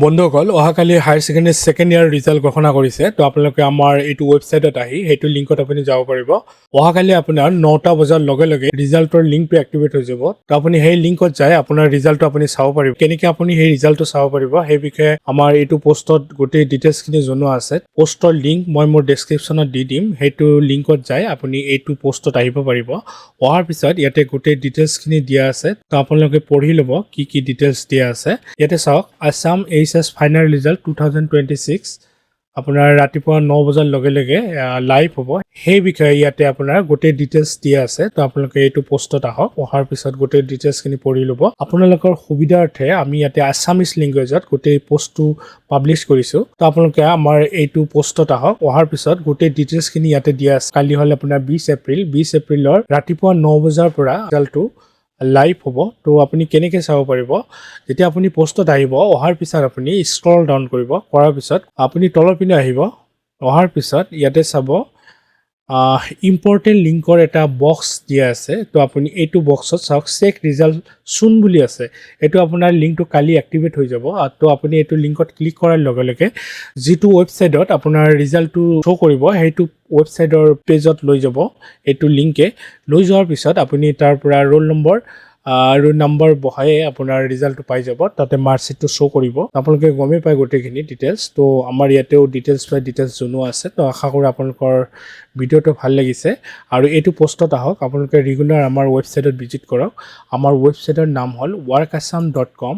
বন্ধুসকল, অহাকালি higher secondary second year result ঘোষণা কৰিছে। তো আপোনালোকে আমাৰ এইটো ৱেবছাইটত আহি সেইটো লিংকত আপুনি যাব পাৰিব। অহাকালি আপোনাৰ 9টা বজাৰ লগে লগে ৰিজাল্টৰ লিংকটো এক্টিভেট হৈ যাব। তো আপুনি সেই লিংকত যাই আপোনাৰ ৰিজাল্টটো আপুনি চাব পাৰিব। কেনেকৈ আপুনি সেই ৰিজাল্টটো চাব পাৰিব, সেই বিষয়ে আমাৰ এইটো পষ্টত গোটেই ডিটেইলছখিনি জনোৱা আছে। পষ্টৰ লিংক মই মোৰ ডেছক্ৰিপশ্যনত দি দিম। সেইটো লিংকত যাই আপুনি এইটো পষ্টত আহিব পাৰিব। অহাৰ পিছত ইয়াতে গোটেই ডিটেইলছখিনি দিয়া আছে। তো আপোনালোকে পঢ়ি ল'ব কি কি ডিটেইলছ দিয়া আছে। ইয়াতে চাওক, Assam HS final result 2026 আপোনাৰ ৰাতিপুৱা 9 বজাৰ লগে লগে লাইভ হ'ব। সেই বিষয়ে ইয়াতে আপোনাৰ গোটেই ডিটেইলছ দিয়া আছে। তো আপোনালোকে এইটো পষ্টত আহক। অহাৰ পিছত গোটেই ডিটেইলছখিনি পঢ়ি ল'ব। আপোনালোকৰ সুবিধাৰ্থে আমি ইয়াতে আছামিজ লেংগুৱেজত গোটেই পষ্টটো পাব্লিছ কৰিছোঁ। তো আপোনালোকে আমাৰ এইটো পষ্টত আহক। অহাৰ পিছত গোটেই ডিটেইলছখিনি ইয়াতে দিয়া আছে। কালি হ'লে আপোনাৰ 20 এপ্ৰিল। 20 এপ্ৰিলৰ ৰাতিপুৱা 9 বজাৰ পৰা ৰিজাল্টটো লাইভ হ'ব। তো আপুনি কেনেকৈ চাব পাৰিব? যেতিয়া আপুনি পষ্টত আহিব, অহাৰ পিছত আপুনি স্ক্ৰল ডাউন কৰিব। কৰাৰ পিছত আপুনি তলৰ পিনে আহিব। অহাৰ পিছত ইয়াতে চাব, ইম্পৰ্টেণ্ট লিংকৰ এটা বক্স দিয়া আছে। তো আপুনি এইটো বক্সত চাওক, চেক ৰিজাল্ট চুন বুলি আছে। এইটো আপোনাৰ লিংকটো কালি এক্টিভেট হৈ যাব। আৰু তো আপুনি এইটো লিংকত ক্লিক কৰাৰ লগে লগে যিটো ৱেবছাইটত আপোনাৰ ৰিজাল্টটো শ্ব' কৰিব, সেইটো ৱেবছাইটৰ পেজত লৈ যাব। এইটো লিংকে লৈ যোৱাৰ পিছত আপুনি তাৰ পৰা ৰোল নম্বৰ আৰু নম্বৰ বহাই আপোনাৰ ৰিজাল্টটো পাই যাব। তাতে মাৰ্কশ্বিটটো শ্ব' কৰিব। আপোনালোকে গমেই পায় গোটেইখিনি ডিটেইলছ। তো আমাৰ ইয়াতেও ডিটেইলছ বাই ডিটেইলছ জনোৱা আছে। তো আশা কৰোঁ আপোনালোকৰ ভিডিঅ'টো ভাল লাগিছে আৰু এইটো পষ্টত আহক। আপোনালোকে ৰেগুলাৰ আমাৰ ৱেবছাইটত ভিজিট কৰক। আমাৰ ৱেবছাইটৰ নাম হ'ল ৱৰ্ক আছাম.কম,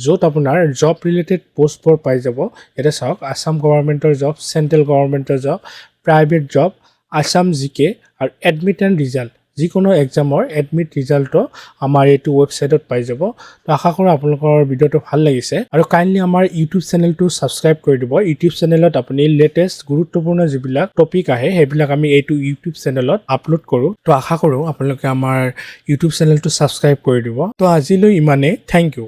য'ত আপোনাৰ জব ৰিলেটেড পষ্টবোৰ পাই যাব। ইয়াতে চাওক, আছাম গভৰ্ণমেণ্টৰ জব, চেণ্ট্ৰেল গভৰ্ণমেণ্টৰ job, private job, Assam GK আৰু এডমিট এণ্ড ৰিজাল্ট, যিকোনো এক্সামৰ এডমিট ৰিজাল্টটো আমাৰ এইটো ৱেবছাইটত পাই যাব। তো আশা কৰোঁ আপোনালোকৰ ভিডিঅ'টো ভাল লাগিছে আৰু কাইণ্ডলি আমাৰ ইউটিউব চেনেলটো ছাবস্ক্ৰাইব কৰি দিব। ইউটিউব চেনেলত আপুনি লেটেষ্ট গুৰুত্বপূৰ্ণ যিবিলাক টপিক আহে, সেইবিলাক আমি এইটো ইউটিউব চেনেলত আপলোড কৰোঁ। তো আশা কৰোঁ আপোনালোকে আমাৰ ইউটিউব চেনেলটো ছাবস্ক্ৰাইব কৰি দিব। তো আজিলৈ ইমানেই। Thank U.